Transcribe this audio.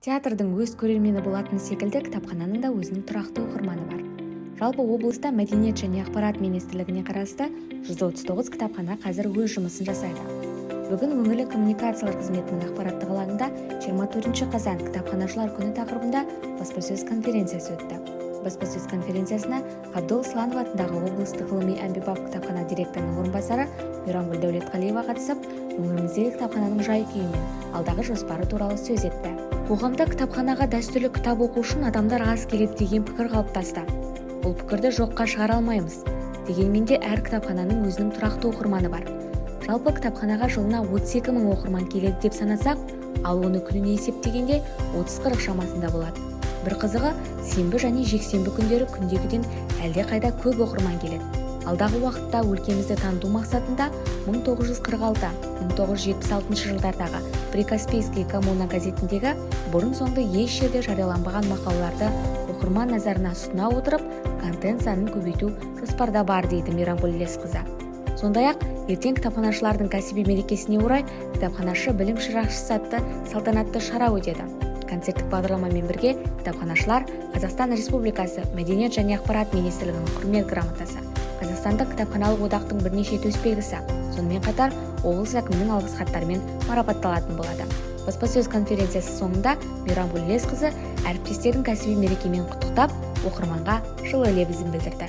Театрдың өз көрермені болатыны секілді, кітапхананың да өзінің тұрақты оқырманы бар. Жалпы, облыста Мәдениет және ақпарат министрлігіне қарасты 139 кітапхана қазір өз жұмысын жасайды. Бүгін өңірлік коммуникациялар қызметінің ақпараттық алаңында 24 қазан – Кітапханашылар күні тақырыбында баспасөз конференциясы өтті. Баспасөз конференциясына Қабдол Сланов атындағы облыстық ғылыми әмбебап кітапхана директорының орынбасары Мейрамгүл Дәулетқалиева қатысып, өңіріміздегі кітапхананың жай-күйі мен алдағы жоспары туралы сөз етті. Қоғамда кітапханаға дәстүрлі кітап оқу үшін адамдар аз келеді деген пікір қалыптасты. Бұл пікірді жоққа шығара алмаймыз. Дегенмен де әр кітапхананың өзінің тұрақты оқырманы бар. Жалпы, кітапханаға жылына 32 мың оқырман келеді деп санасақ, ал оны күніне есептегенде 30-40 шамасында болады. Бір қызығы, сенбі және жексенбі күндері күндегіден әлдеқайда көп оқырман келеді. Алдағы уақытта өлкемізді таныту мақсатында 1946-1976 жылдардағы «Прикаспийская коммуна» газетіндегі бұрын-соңды еш жерде жарияланбаған мақалаларды оқырман назарына ұсына отырып, контент санын көбейту жоспарда бар, дейді Мейрамгүл Ілесқызы. Сондай-ақ ертең кітапханашылардың кәсіби мерекесіне орай «Кітапханашы – білім шырақшысы» атты салтанатты шара өтеді. Концерттік бағдарламамен бірге кітапханашылар Қазақстан Республикасы Мәдениет және ақпарат министрлігінің Құрмет грамотасы, Қазақстандық кітапханалық одақтың бірнеше төсбелгісі, сонымен қатар облыс әкімінің алғыс хаттарымен марапатталатын болады. Баспасөз конференциясы соңында Мейрамгүл Ілесқызы әріптестерін кәсіби мерекемен құттықтап, оқырманға жылы лебізін білдірді.